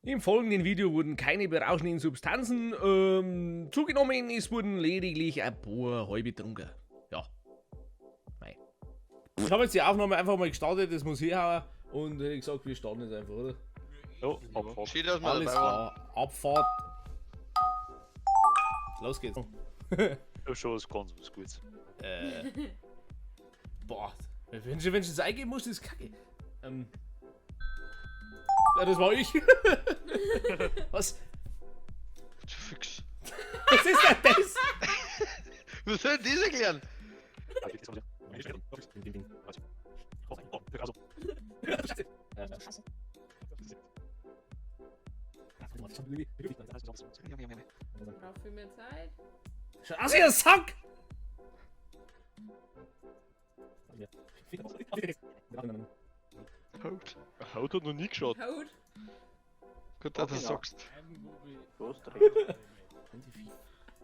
Im folgenden Video wurden keine berauschenden Substanzen zugenommen, es wurden lediglich ein paar halbe getrunken. Ja. Mei. Ich habe jetzt die Aufnahme einfach mal gestartet, das muss herhauen und hätte gesagt, wir starten jetzt einfach, oder? Ja, Abfahrt. Schön, dass wir Alles dabei waren. klar, Abfahrt. Los geht's. Ja, schon was ganz was Gutes. Boah, wenn du das eingeben musst, ist kacke. Ja, das war ich. Was? Du Fuchs. Was ist denn das? Was soll denn das erklären? Braucht viel mehr Zeit. Schau aus, ihr Sack! Haut. Haut hat noch nie geschaut. Haut. Gut, dass du das sagst. Du hast recht.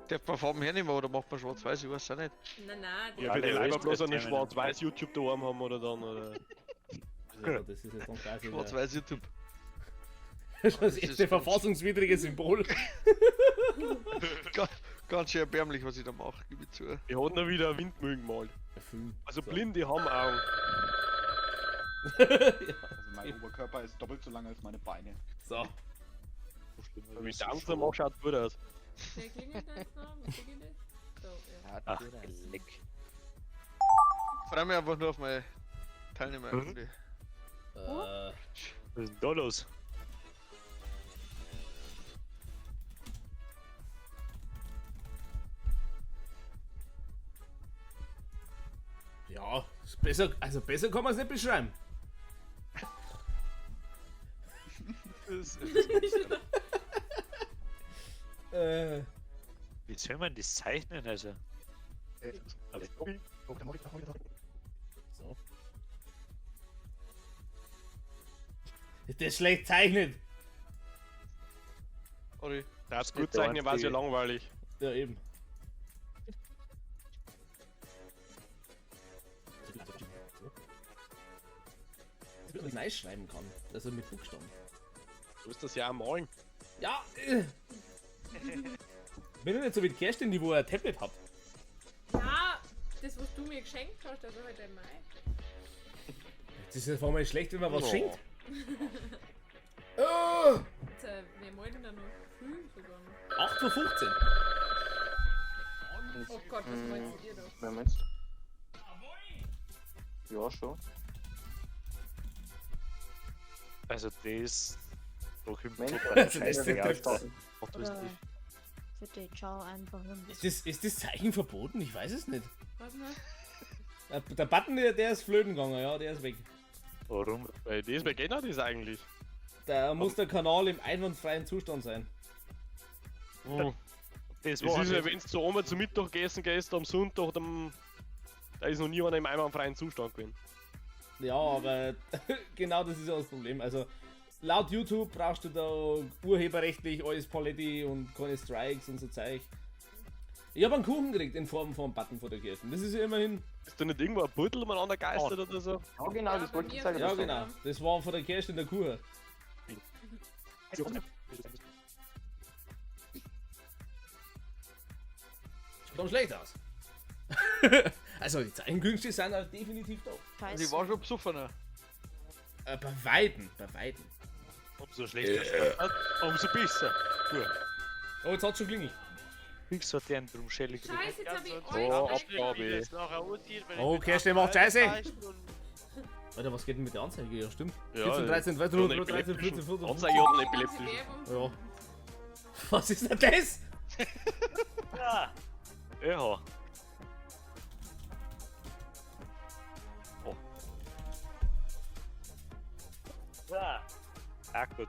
Darf man Farben hernehmen oder macht man schwarz-weiß? Ich weiß auch nicht. Nein, nein, Ja, Ja, bitte der leider ist bloß das eine Thema. schwarz-weiß YouTube daheim haben oder dann, oder? Ja, das ist jetzt dann quasi der, Schwarz-weiß YouTube. das erste ist ganz- verfassungswidrige Symbol. Ganz schön erbärmlich, was ich da mache, gebe ich zu. Ich hat noch wieder Windmühlen gemalt. Film. Also Blinde haben Augen. Also mein Oberkörper ist doppelt so lang als meine Beine. So. Wenn ich tanzen mache, schaut gut aus. Wer klingelt da jetzt noch? Was klingelt das? So, ja. Ach, leck. Ich freue mich einfach nur auf meine Teilnehmer. Mhm. Was ist denn da los? Ja, ist besser, also besser kann man es nicht beschreiben. Wie soll man das zeichnen, also? So. Ist das schlecht zeichnet? Ori, Das gut zeichnen war ja langweilig. Ja, eben. Dass man nice schreiben kann, also mit Buchstaben. Du musst das ja auch malen. Ja! Bin ich nicht so wie Kerstin, die wo ein Tablet hat. Ja, das, was du mir geschenkt hast, also heute im Mai. Das ist ja vor allem schlecht, wenn man was Ja. schenkt. Jetzt, wir malen da noch früh sogar noch. 8:15 Uhr. Oh Gott, was meinst ihr da? Wer meinst du? Ja, schon. Also das... Doch im Mensch, Also das Scheiße, trifft- Oder bitte ciao einfach ein Ist bisschen. das Zeichen verboten? Ich weiß es nicht. Was noch? Der Button, der ist flöten gegangen, ja, der ist weg. Warum? Weil das, wer geht denn das eigentlich? Da muss der Kanal im einwandfreien Zustand sein. Mhm. Das Das war ist ja, wenn du zu Oma zum Mittagessen gehst, am Sonntag, dann, da ist noch niemand im einwandfreien Zustand gewesen. Ja, aber genau das ist ja das Problem. Also laut YouTube brauchst du da urheberrechtlich alles Paletti und keine Strikes und so Zeug. Ich habe einen Kuchen gekriegt in Form von Button von der Kirsten. Das ist ja immerhin. Ist da nicht irgendwo ein Beutel umeinander geistert oder so? Ja, genau, Ja, das bei wollte ich mir sagen. Ja, das genau. Das war von der Kirsten der Kuchen. Schaut schlecht aus. Also die Zeichenkünste sind halt definitiv da. Und ich war schon besoffener. Bei Weitem, bei Weitem. Umso schlechter, umso besser. Gut. Oh, jetzt hat's schon klingelt. Fix hat der einen Drumschelle gekriegt. Scheiße, jetzt hab ich Oh, euch. Abgabe. Oh, Kerstin macht Scheiße. Alter, was geht denn mit der Anzeige? Ja, stimmt. Ja, 14, 13, 13, einen 13, 14, 14. Anzeige hat einen Ganze epileptischen. Werbung. Ja. Was ist denn das? Ja. Ja. Oh. Ja. Ah, gut.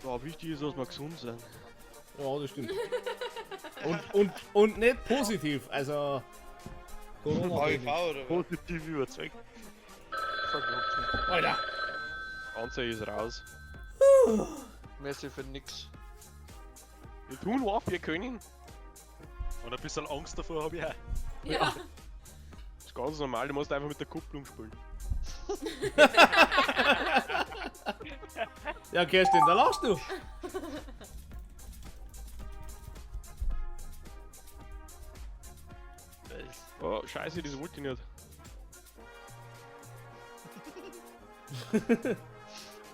Ja, wichtig ist, dass wir gesund sind. Ja, das stimmt. Und nicht positiv, also. Corona. HIV oder was? Positiv überzeugt. Alter! Anzeige ist raus. Merci für nix. Wir tun, was wir können. Und ein bisschen Angst davor habe ich auch. Ja. Das ist ganz normal, du musst einfach mit der Kupplung spielen. Ja, Kerstin, da lachst du. Oh, scheiße, das wollte ich nicht.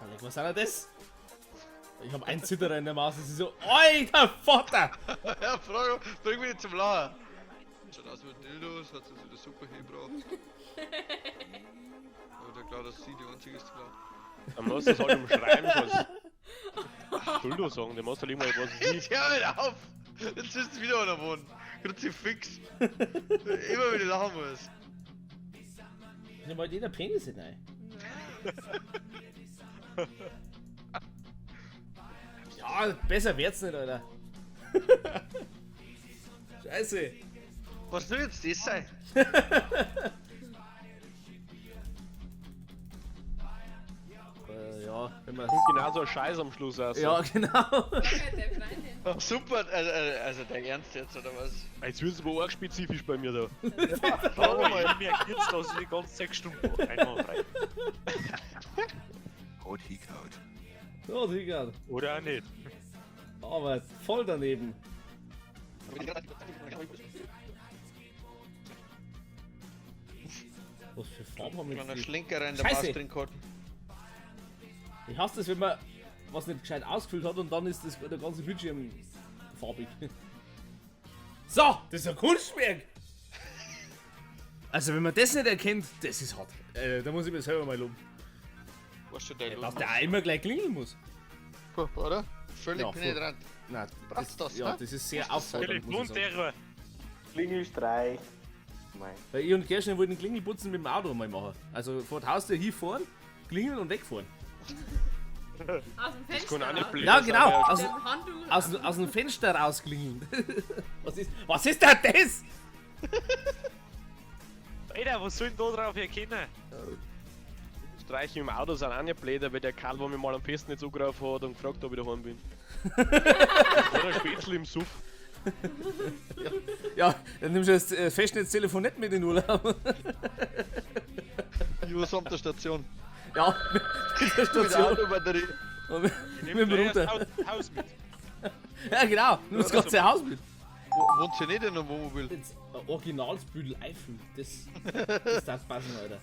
Alec, was ist denn das? Ich hab einen Zitterer in der Maus, das ist so. Alter Vater! Ja, frag, bring mich nicht zum Lachen. Schaut aus mit Dildos, hat sie wieder super hingebracht. Aber der klar, dass sie die einzige ist, die lacht. Dann musst du es halt umschreiben, was. Dildo sagen, der musst halt immer was weiß ich. Jetzt hör mit auf! Jetzt ist es wieder einer wohnen. Kruzifix. Immer wenn ich lachen muss. Nimm halt jeder Penis hinein. Ja, besser wird's nicht, Alter. Scheiße. Was soll jetzt das sein? Ja, wenn man. Kommt genauso ein Scheiß am Schluss raus. Ja, genau. Danke, der Freundin. Ach, super, also dein Ernst jetzt, oder was? Jetzt wird's aber arg spezifisch bei mir da. Schau mal, ich merke jetzt, dass ich die ganze 6 Stunden mache. Einwandfrei. Haut hingehaut. So, Digga. Oder auch nicht. Aber voll daneben. Was für Farben haben wir Kleiner jetzt? die? Schlinker in der Scheiße. Maus drin gehabt. Ich hasse das, wenn man was nicht gescheit ausgefüllt hat und dann ist das, der ganze Bildschirm farbig. So, das ist ein Kunstwerk! Also, wenn man das nicht erkennt, das ist hart. Da muss ich mir selber mal loben. Weißt du, dein Dass der auch immer gleich klingeln muss. Furchtbar, oder? Völlig Ja, voll. penetrant. Nein, Brauchst das, ja, ne? das ist sehr auffordernd, muss ich sagen. Telefonterror. Klingelstreich. Mei. Weil ich und Kerstin wollten Klingelputzen mit dem Auto mal machen. Also vor der Haustür hinfahren, klingeln und wegfahren. Aus dem Fenster. kann auch nicht raus. blöd Ja, sein, genau. ja. Aus, Mit dem Handtuch. aus dem Fenster rausklingeln. Was ist denn das? Alter, was soll denn da drauf erkennen? Streiche im Auto sind auch nicht blöd, weil der Karl, wo mich mal am Festnetz angerufen hat und gefragt, ob ich daheim bin. Oder ein Spätzle im Suff. Ja, dann nimmst du das Festnetztelefon nicht mit in den Urlaub. Jus der Station. Ja, mit der Mit der Station. Autobatterie. Und mit, Ich mit dem gleich das Router. Haus mit. Ja, genau. Nimm das ganze Haus mit. Wohnt sie nicht in einem Wohnmobil? Jetzt Originalsbüdel Eifel. Das darf passen, Alter.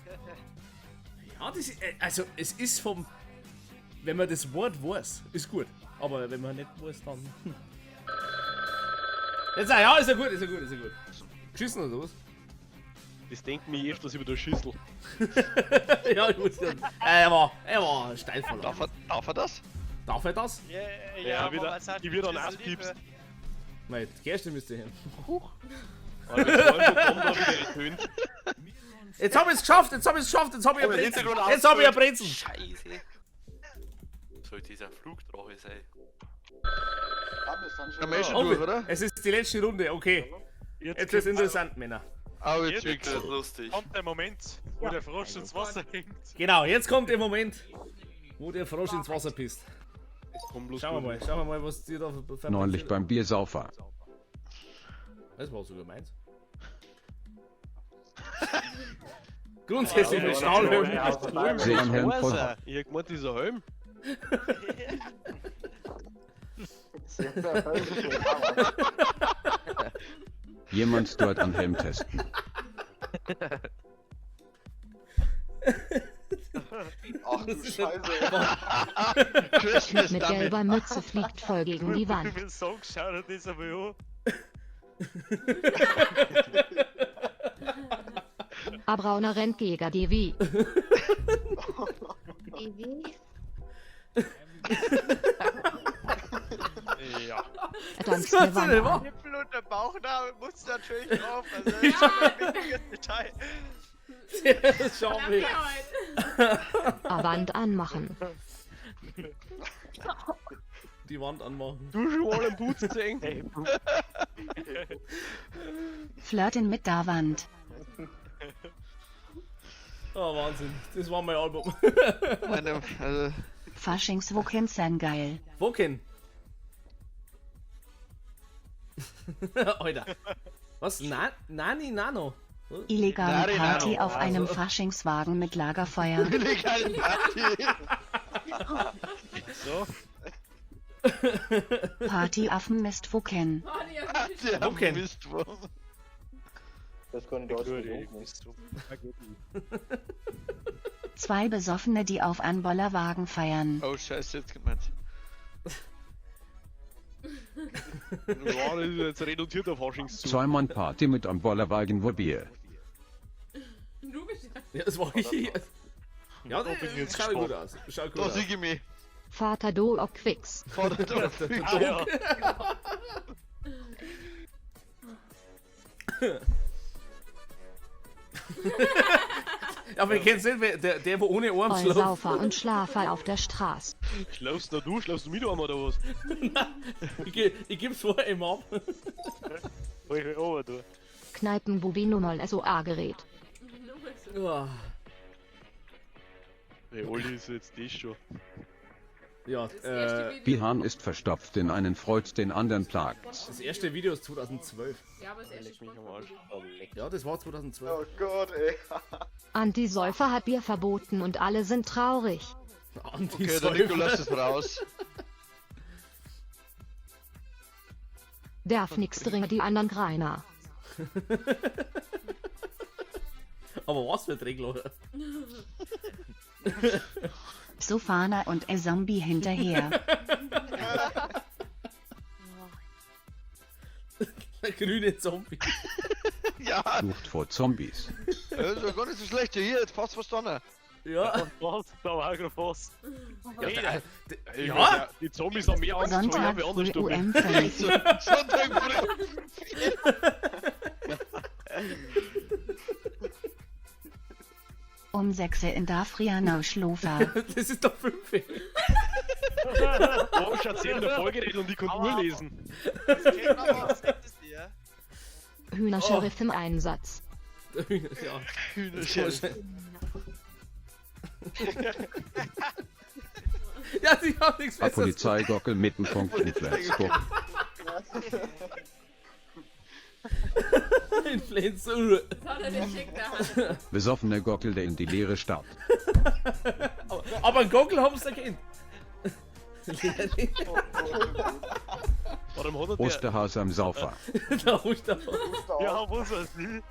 Ja, das ist, also es ist vom. Wenn man das Wort weiß, ist gut. Aber wenn man nicht weiß, dann. Jetzt, ah, ja, ist ja gut, ist ja gut, ist ja gut. Geschissen oder was? Das denkt mir öfters über der Schüssel. Ja, ich wusste ja. Er war steilvoller. Darf er das? Darf er das? Ja, Ja, wieder, ich wird dann auspiepst. Nein, die Kerstin müsste hin. Aber der Freund bekommt da wieder getönt. Jetzt hab ich's geschafft, jetzt hab ich's geschafft, jetzt hab ich eine Aber Brezel. Hintergrund Jetzt hab ich eine Brezel. Scheiße. Soll dieser Flugdrache sein? Ah, wir sind schon Haben wir eh schon da. durch, oder? Es ist die letzte Runde, okay. Jetzt ist interessant, Männer. Au, jetzt Jetzt Das ist lustig. kommt der Moment, wo der Frosch ins Wasser hängt. Genau, jetzt kommt der Moment, wo der Frosch ins Wasser pisst. Komm bloß Schauen wir mal, schauen wir mal, was die da Neulich beim Biersaufer. Das war sogar meins. Grundsätzlich mit Stahlhelm. Sehen Herrn voll. Ich hab gemeint, dieser Helm. Jemand dort an Helm testen. Ach du Scheiße. Christmas Mit Dummy. gelber Mütze fliegt voll gegen die Wand. Du willst sagen, schau dir das einmal an. Abrauner rennt gegen DW. DW? Ja. Er tanzt eine Wand an. Nippel und der Bauchnabel muss natürlich drauf. Also das ist schon ein wichtiges Detail. Schau mich. Danke halt. A Wand anmachen. Die Wand anmachen. Du schon mal im Putz gesehen? Flirten mit der Wand. Oh, Wahnsinn. Das war mein Album. Meine, also, Faschingswochen sind geil. Woken? Alter. Was? Na, Nani Nano? Illegale Nari Party Nano. auf einem Also. Faschingswagen mit Lagerfeuer. illegale Party. So. Party Affenmistwochen. Party auf dem Tisch. Der Okay. Mistwurm. Das kann ich nicht Mist. Zwei Besoffene, die auf einen Bollerwagen feiern. Oh Scheiße, jetzt gemeint. Ja, das ist jetzt reduzierter Faschingszug. Zweimann-Party mit am Bollerwagen wo Bier. Du bist ja. Ja, das war ich. Ja, Da bin ich das jetzt schaut gut gespannt. aus. Schaut gut Da aus. sieg ich mich. Vater Dook Quicks. Vater du Ah, ja. Aber ich kenn's nicht, wer- der wo ohne Arm schläft. Vollsaufer und Schlafer auf der Straße. Schlafst du, schlafst du mit einem oder was? Ich geb's vorher immer ab. Hol ich mich runter, du. Kneipenbubi Nummer SOA-Gerät. Nur so. Ah. Ey, Olli ist jetzt das schon. Ja, Das erste Video. Bihan ist verstopft, den einen freut, den anderen plagt. das erste Video ist 2012. Ja, aber das erste Leck mich am Arsch. Sportvideo. Ja, das war 2012. Oh Gott, ey. Antisäufer hat Bier verboten und alle sind traurig. Okay, der Nikolas ist raus. Darf nix drin, die anderen Greiner. Aber was für Drecklocher. Sofana und a Zombie hinterher. Der grüne Zombie. Ja, Flucht vor Zombies. das ist ja gar nicht so schlecht. Hier, jetzt fast verstanden. Ja. Und was? Da war auch gerade was. Ja, der, Ey, ja. Die Zombies haben mehr Angst vor Sonntag mir, anders früh du. UM5. Sonntag früh. Um 6 in Dafrianau Schlofer. Das ist doch 5. Oh, Schatz, in der Folge reden und ich konnte nur lesen. Hühnersheriff im Einsatz. Ja. Hühnersheriff. Ja, sie haben nichts A Besseres. Polizeigockel Mittenpunkt in Flensburg. In Flensburg. Das hat er dir geschickt, der Hannes. Besoffene Gockel, der in die Leere starrt. Aber einen Gockel haben sie erkannt. Warum hat er der? Osterhase am Saufer. Da ruft er. Ja, was weiß ich.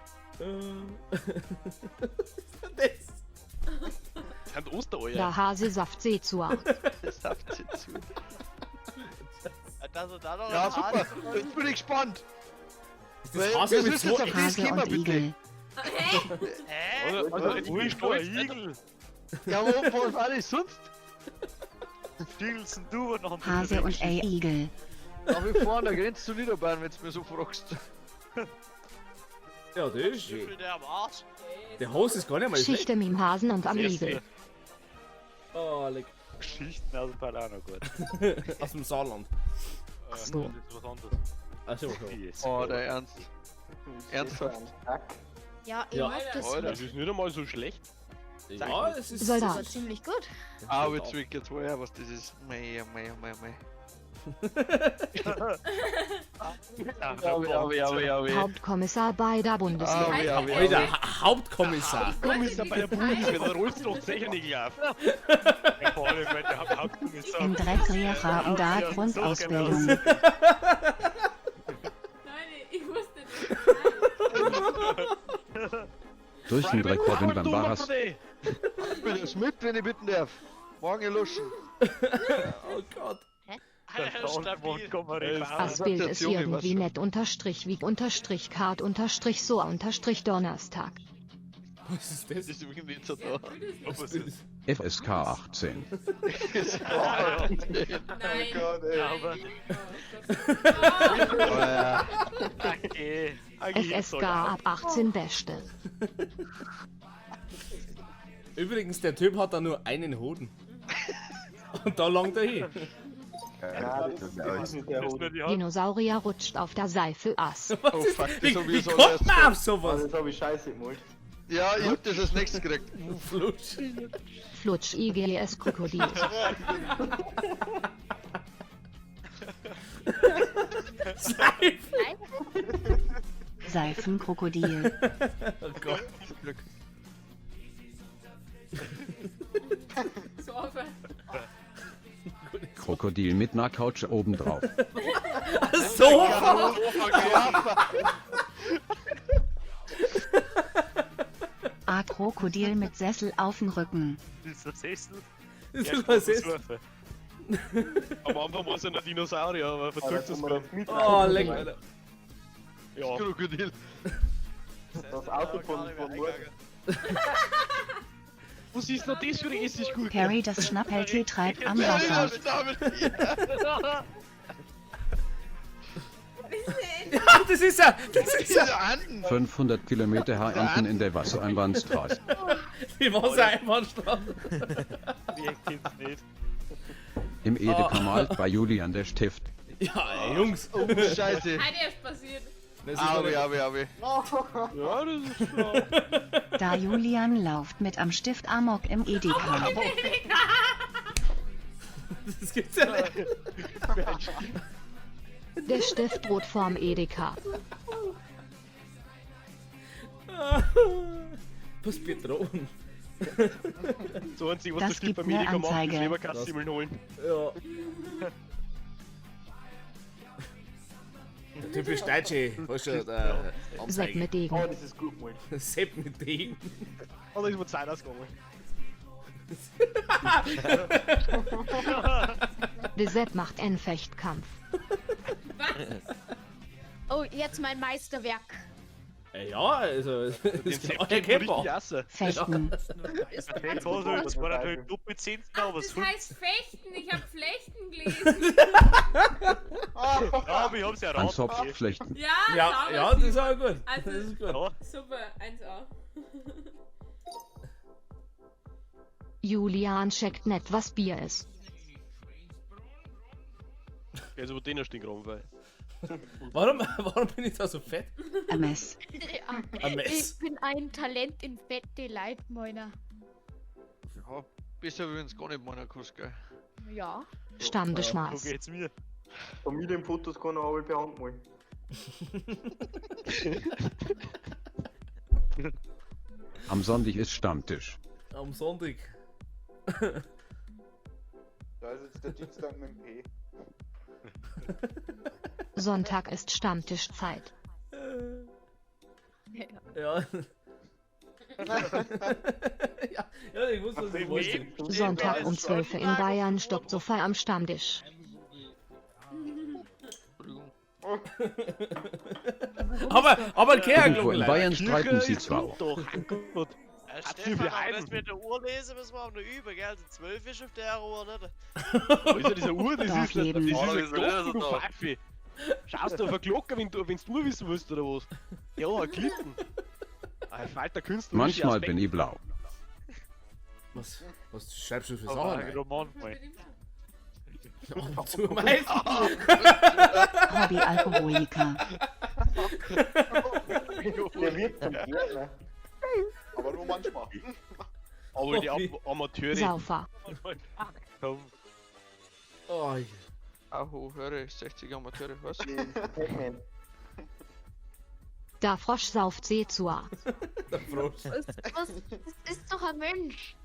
Das. Das sind Ostereier. Der Hase Saft Seezua. Das saft sie zu. Also da noch Ja, super. Jetzt bin ich gespannt. Ist das Weil, Hase wir mit müssen jetzt zwei auf das Hase kommen, und bitte. Igel. Hä? Also, jetzt Wo bin ich ist der stolz. Igel? Ja, wo war das sonst? Stilzen du und noch ein Hase und a Igel. Nach wie vor an der Grenze zu Niederbayern, wenn du mir so fragst. Ja, das ist schön. Der am Arsch. Der Hase ist gar nicht mal schlecht. Geschichte mit dem Hasen und am Igel. Oh, leck. Geschichten aus dem Palermo, gut. Aus dem Saarland. So. Das ist was anderes. Achso, okay. Yes. Oh, der Ernst. Ernsthaft. Ja, ich Ja. mag das Alter. Das ist nicht einmal so schlecht. Ja, es ist. Soldat. Das war ziemlich gut. Ah, jetzt will ich jetzt woher, was das ist. Mei, mei, mei, mei. Hauptkommissar bei der Bundeswehr. Ah, ja, ja, Alter, Hauptkommissar. Kommissar bei der Bundeswehr, da rollst du doch Zechernägel auf. Ja, vor allem, wenn der Hauptkommissar. Im Dreckreha und da Grundausbildung. Nein, ich wusste nicht. Nein. Durch den Dreck Robin beim Barras. Ich bin das mit, wenn ich bitten darf. Morgen luschen. Oh Gott. Montgomery Das Bild ist irgendwie nett unterstrich wie unterstrich kart unterstrich so unterstrich Donnerstag. Was ist das? Das ist irgendwie nicht so da. Was ist FSK 18. Nein. Oh Gott, ey. Okay. FSK ab 18 Beste. Übrigens, der Typ hat da nur einen Hoden. Und da langt er hin. Ja, das ist nicht der Hoden. Dinosaurier rutscht auf der Seife Ass. Was Oh ist, fuck, das wie hab ich wie so kommt erst man auf sowas? Das habe ich scheiße gemalt. Ja, ich hab das als nächstes gekriegt. Flutsch. Flutsch IGS Krokodil. Seifen. Seifenkrokodil. Oh Gott. Sofa. Krokodil mit ner Couch obendrauf. Sofa. A Krokodil mit Sessel auf dem Rücken. Das ist ein Sessel. Das Ja, ist ein Sessel. Sofa. Am Anfang war es ja noch Dinosaurier, aber vertut das mal. Oh, leck, Alter. Ja. Krokodil. Das Auto von Morgen. Was ist noch das für eine Essiggurke? Perry das Schnappeltier treibt am Wasser. Ja, das ist er. Das ist er. Diese Anden. 500 Kilometer H-Enten in der Wassereinbahnstraße. Die Wassereinbahnstraße. Wer kennt's nicht? Im Edeka malt bei Julian der Stift. Ja, ey, Jungs. Oh, Scheiße. Heute erst passiert. Das ist noch Abi, nicht- abi, abi. Ja, das ist schon. Da Julian lauft mit am Stift Amok im Edeka. Das gibt's ja nicht. Der Stift droht vorm Edeka. Was Betrogen? So einzig, was Das der Stift gibt beim ne Edeka macht, ist Anzeige. Leberkassimmeln holen. Ja. Der typisch Deutsche, weißt du, der Sepp mit Degen. Oh, das ist gut gemalt. Sepp mit Degen. Oh, da ist mir Zeit ausgegangen. Der Sepp macht einen Fechtkampf. Oh, jetzt mein Meisterwerk. Ja, also, das Den ist Sepp genau kriegt man erkennbar. richtig essen. Fechten. Das war natürlich Doppelzehnten, aber es Das heißt Fechten, ich hab Flechten gelesen. Ja, aber ich hab's ja An erraten. Zopf flechten. Ja, Ja, sauber, ja, das ist Simon. auch gut. Also- Das ist gut. Ja, Super, 1A. Julian checkt nicht, was Bier ist. Also, wo den Stinkram weil. Warum bin ich da so fett? MS. Ein Mess. Ich bin ein Talent in fette Leid, meiner. Ja, besser wie wenn's gar nicht meiner kannst, gell? Ja. so Stammtischmaß. geht's mir. Familienfotos kann er alle per Hand malen. Am Sonntag ist Stammtisch. Am Sonntag. Da ist jetzt der Dienstag mit dem P. Sonntag ist Stammtischzeit. Ja. Ja, ja, ich wusste, was ich wollte. Sonntag um 12 Uhr in Bayern stoppt Sofa am Stammtisch. Entschuldigung. Aber Irgendwo Kehrglocke in Bayern streiten sie zwar. Doch, Gott. Ja, Hat sie Stefan, für aber Heiden. das mit der Uhr lesen müssen wir auch noch üben, gell? Die 12 ist auf der Uhr, nicht? Wo ist ja diese Uhr? Das ist, das Dorfleben. ist Oh, eine das ist Glocke, du doch. Pfeife. Schaust du auf eine Glocke, wenn du wenn's du wissen willst, oder was? Ja, ein Klitten. Ein falter künstlerischer Manchmal Aspekt. bin ich blau. Was schreibst du für Aber Sachen? ein ey? Roman, mal. Zu meisten. Hobbyalkoholiker. Der wird zum Gärtner. Aber nur manchmal. Aber die Hobby. Amateure. Saufer. Komm. Oh, Aho, höre, 60 Amateure, was? Pac-Man. Da Frosch sauft Seezua. der Frosch. Was, was, das ist doch ein Mensch.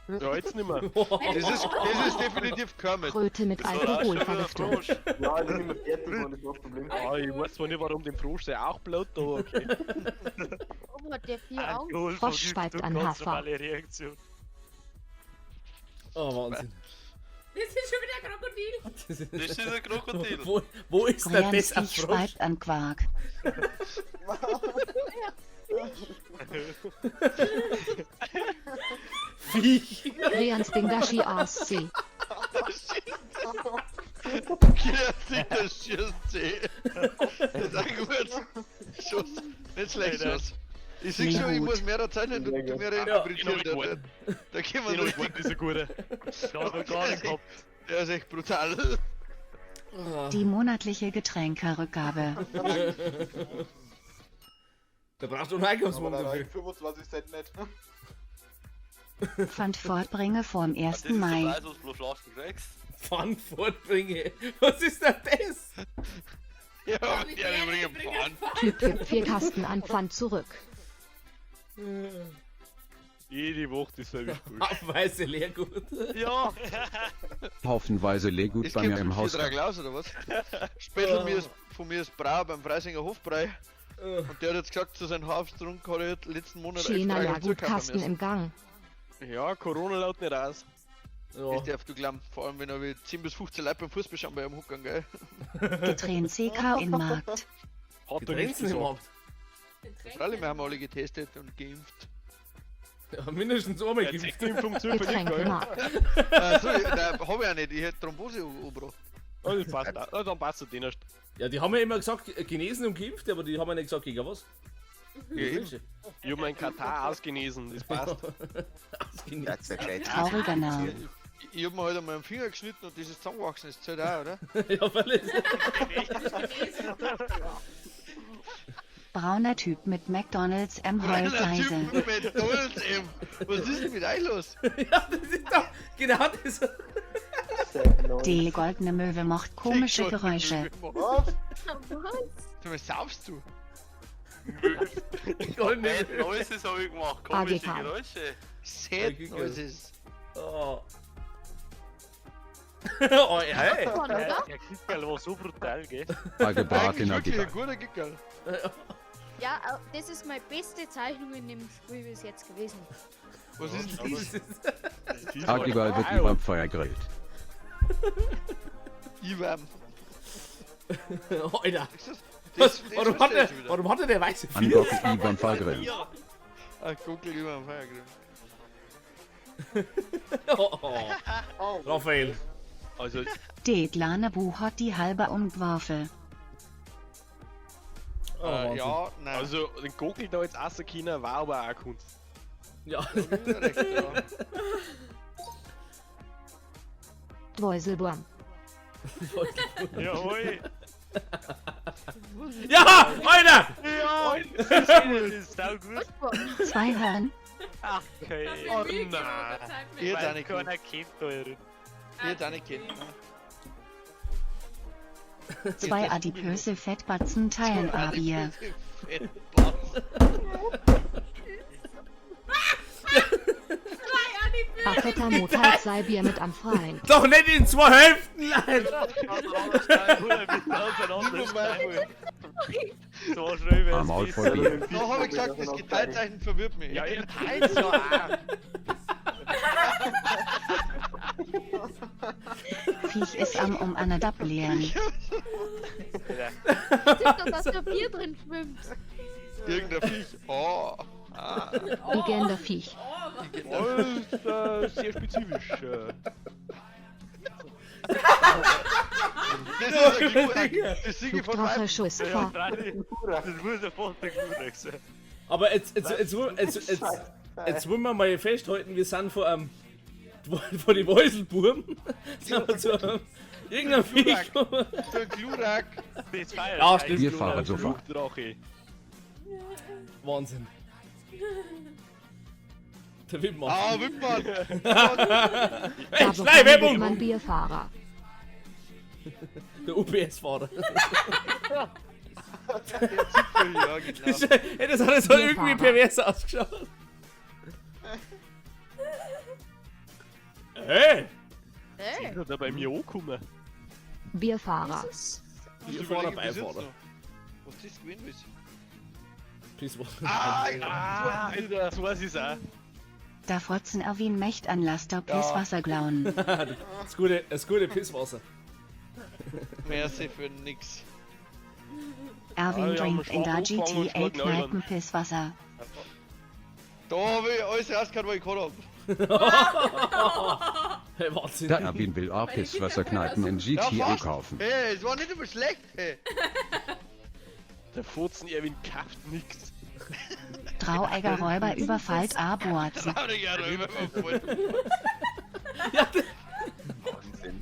Ja, jetzt nicht mehr. Das ist definitiv Kermit. Kröte mit Das war auch schon wieder Alkoholvergiftung. Frosch. Ja, ich bin immer fertig geworden, das war das Problem. Ah, ich weiß zwar nicht, warum dem Frosch sei auch blut, aber okay. Warum hat der vier Augen? Frosch speibt an ganz Hafer. normale Reaktion. Oh, Wahnsinn. Das ist schon wieder ein Krokodil. Das ist, Das ist ein Krokodil. Wo ist denn das ein Viech Frosch? speibt an Quark. Viech. Rians Dingashi ASC. Das schießt sie. Das ist ein gut. Schuss. Nicht schlecht, Schuss. Ich sehe schon, ich muss mehr zeichnen und du mehr interpretieren. Den hab ich Da können Den wir hab ich gewollt, dieser gute. Da hab ich gar nicht gehabt. Der ist echt brutal. Die monatliche Getränkerückgabe. Da brauchst du einen Einkaufswagen Aber da dafür. reichen 25 Cent nicht. Pfand fortbringe vorm 1. Das ist der Mai. Preis, was du pro Flaschen kriegst. Pfand fortbringe. Was ist denn das? Ja, der bringt Pfand. Typ gibt 4 Kasten an Pfand zurück. Jede Woche dasselbe Spiel. Haufenweise Leergut. Ja! Haufenweise Leergut Es bei gibt mir im vier, Haus. drei Glas oder was? Spätzle mir ist, von mir ist Brauer beim Freisinger Hofbrei. Und der hat jetzt gesagt, zu seinem Hafstrunk hat er jetzt letzten Monat Schöner extra Leergutkasten im Gang. Ja, Corona laut nicht aus. Ja. Das darfst du glauben, vor allem wenn er wie 10 bis 15 Leute beim Fußball schauen bei ihm hocken, gell? Getränk CK in Markt. Hat er nicht Getränke im gesagt. Markt. Freilich, wir haben alle getestet und geimpft. Ja, mindestens einmal Ja, geimpft. Zeckenimpfung zählt für dich, gell? Getränkemarkt. Sorry, nein, hab ich auch nicht, ich hätte Thrombose angebracht. Oh, das passt auch. Oh, dann passt es den erst. Ja, die haben ja immer gesagt, genesen und geimpft, aber die haben ja nicht gesagt, gegen was. Ja, eben. Ich hab meinen Katar ausgenesen, das passt. Ausgenesen. Trauriger Name. Ich hab mir heute mal einen Finger geschnitten und das ist zusammengewachsen, das zählt auch, oder? Ja, weil es. Brauner Typ mit McDonalds M heult Brauner leise. Typ mit McDonalds M. Was ist denn mit euch los? Ja, das ist doch genau das. Die goldene Möwe macht komische Geräusche. Was? Was? Du, was saufst du? Goldene Bad Möwe. Noises habe ich gemacht, komische AGK. Geräusche. Sad Noises. Oh. Oh, hey. Oder? Der Kickerl war so brutal, gell? Eigentlich Gebratener wirklich ein Gitter. guter Gickerl. Ja, das ist meine beste Zeichnung in dem Spiel bis jetzt gewesen. Was ist denn das? Das ist Agigal wird über dem Feuer grillt. Ivan. Alter. Ist das, Was, das, das warum, hat verstehe der, ich schon wieder. warum hat er der weiße Vier? Angockel über dem Feuer grillt. Ah, Gockel über dem Feuer grillt. Oh, oh. Raphael. Also, Die kleine Bu hat die halbe umgeworfen. Oh, Wahnsinn. Ja, nein. also den Gockel da jetzt essen können, war aber auch Kunst. Ja. Ja, recht, ja. Dweuselburm. Jawohl! Ja, Alter! Ja! Das ist saugut! Zwei Hörn. Ach, okay. Oh, nein. Ich hätte auch Weil nicht keiner gewusst. kennt da ihren. Ich hätte auch nicht kennt. Zwei adipöse Fettbatzen teilen A-Bier. Affetter Motard sei Bier mit am Freien. Doch nicht in zwei Hälften, Leute! So schnell Am Maul voll Bier. Da habe ich gesagt, das Geteilzeichen verwirrt mich. Ja, ihr teilt ja auch. Viech ist am um eine Dab leeren. Sieht doch, dass da Bier drin schwimmt. Irgendein Viech. Oh. Ah. Legende Viech. Oh, das ist sehr spezifisch. Das ist ein Glurak. Das singe ich von Flugdrache weitem. Schuss Ja, vor. freilich. Das muss ja fast der Glurak sein. Aber jetzt wollen wir mal festhalten, wir sind vor einem vor dem Häuselburm sind wir zu einem irgendeinem Viech gekommen. So ein Glurak. Das war Ja, stimmt. Bierfahrer Sofa. Flugdrache. Wahnsinn. Der Wippmann. Ah, Wippmann. Hey, Da schnell, Werbung! man Bierfahrer. Der UPS-Fahrer. Ja, genau. Hey, das hat so irgendwie pervers ausgeschaut. Hey! Hey. Ist er bei mir angekommen? Bierfahrer. Bierfahrer, Überlege bis jetzt Beifahrer. noch, Was das gewesen ist. Pisswasser. Ah, Ah, Alter, das weiß ich's auch. Da fotzen Erwin Mecht an Laster Pisswasser klauen. Das gute Pisswasser. Merci für nix. Erwin Ah, ja, drinkt in der schwach angefangen und GTA schwach Kneipen Pisswasser. Da habe ich alles rausgehauen, was ich gehabt hab. Hey, Wahnsinn. Der Erwin will auch Pisswasserkneipen in Ja, GTA fast. kaufen. Hey, es war nicht immer schlecht, hey. Der Fotzen Erwin kauft nix. Traueiger Räuber überfallt A-Boarzen. Trauriger Räuber überfallen. Ja, Wahnsinn.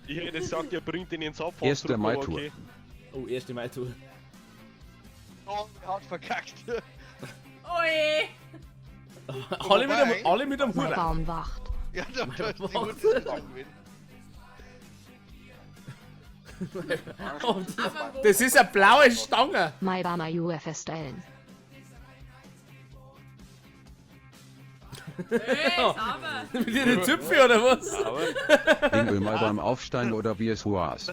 Ich hätte gesagt, er bringt den ins Abfall. Erste zurück, aber Mai-Tour. okay. Oh, erste Mai-Tour. Oh, hat verkackt. Oje! Alle mit einem Mein Hut. Baum wacht. Ja, da ist die gute Sache gewesen. Das ist eine blaue Stange. Mai Bama UFS-Stellen. Hey, sauber! Mit ihren Züpfe oder was? Ding mal beim Aufsteigen oder wie es warst.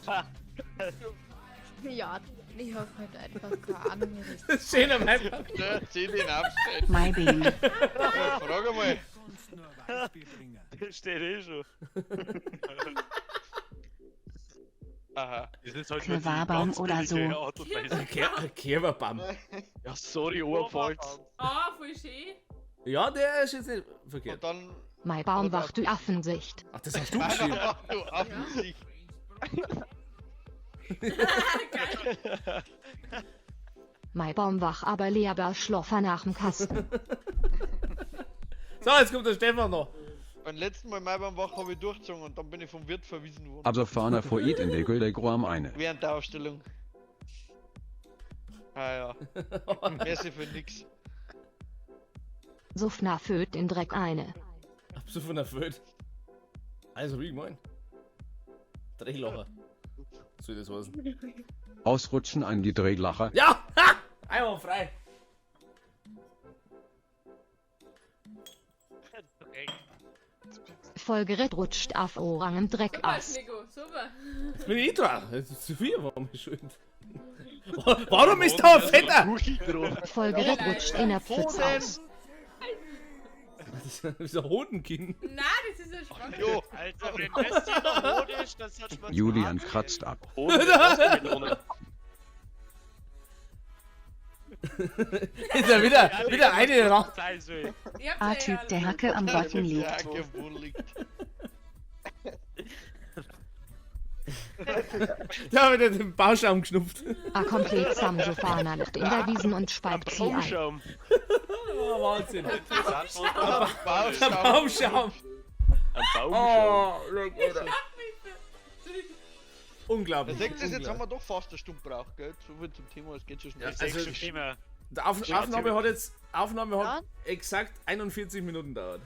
Ja, ich hab halt einfach keine Ahnung, wie das Das ist schön am Einfach. Ja, zieh den Abstand. Mai Beam. Ja, frag einmal. Das steht eh schon. Aha. Das ist halt nur die Kvabaum ganz oder so. billige Art und Weise. Kerbabam. Ja, sorry, Oberpfalz. Ah, voll schön. Ja, der ist jetzt nicht Und verkehrt. dann. Mai Baum wacht, du Affensicht. Ach, das hast du geschrieben. Du Affensicht. Geil. Mai Baum wach, aber leerbar Schloffer nach dem Kasten. So, jetzt kommt der Stefan noch. Beim letzten Mal Mai beim Wach habe ich durchgezogen und dann bin ich vom Wirt verwiesen worden. Also Fahner vor Id in der Güldegroam eine. Während der Aufstellung. Ah ja. Merci für nix. Sufna föhnt in Dreck eine. Hab's von erfüllt. Also, wie gemeint. Drehlocher. Soll das heißen? Ausrutschen an die Drehlacher. Ja! Ha! Einmal frei. Vollgerät rutscht auf Orang im Dreck Super, aus. Nico, super. Jetzt bin ich dran. Das ist zu viel, warum ich schuld. Warum ist da ein Fetter? Vollgerät rutscht in der Pfütze aus. Das ist ein Hodenkind. Nein, das ist ein Schwank. Jo, Alter, wenn das hier noch rot ist, dann sollte man Julian kratzt ab. Ist ja wieder eine ran. Ich hab's A-Typ, ja der Hacke am Botten der liegt. Hacke am Boden liegt. Da habe ich den Bauschaum geschnupft. A komplett Samsofana liegt in der Wiesen und speibt sie ein. Baumschaum. Oh, Wahnsinn. Bauschaum. Der Baumschaum. Ein Baumschaum. Oh, leck, Alter. Unglaublich. Der sechste ist, jetzt haben wir doch fast eine Stunde gebraucht, gell? So viel zum Thema, es geht schon schnell. Ja, also- Immer. Die Aufnahme hat jetzt Aufnahme hat exakt 41 Minuten dauert.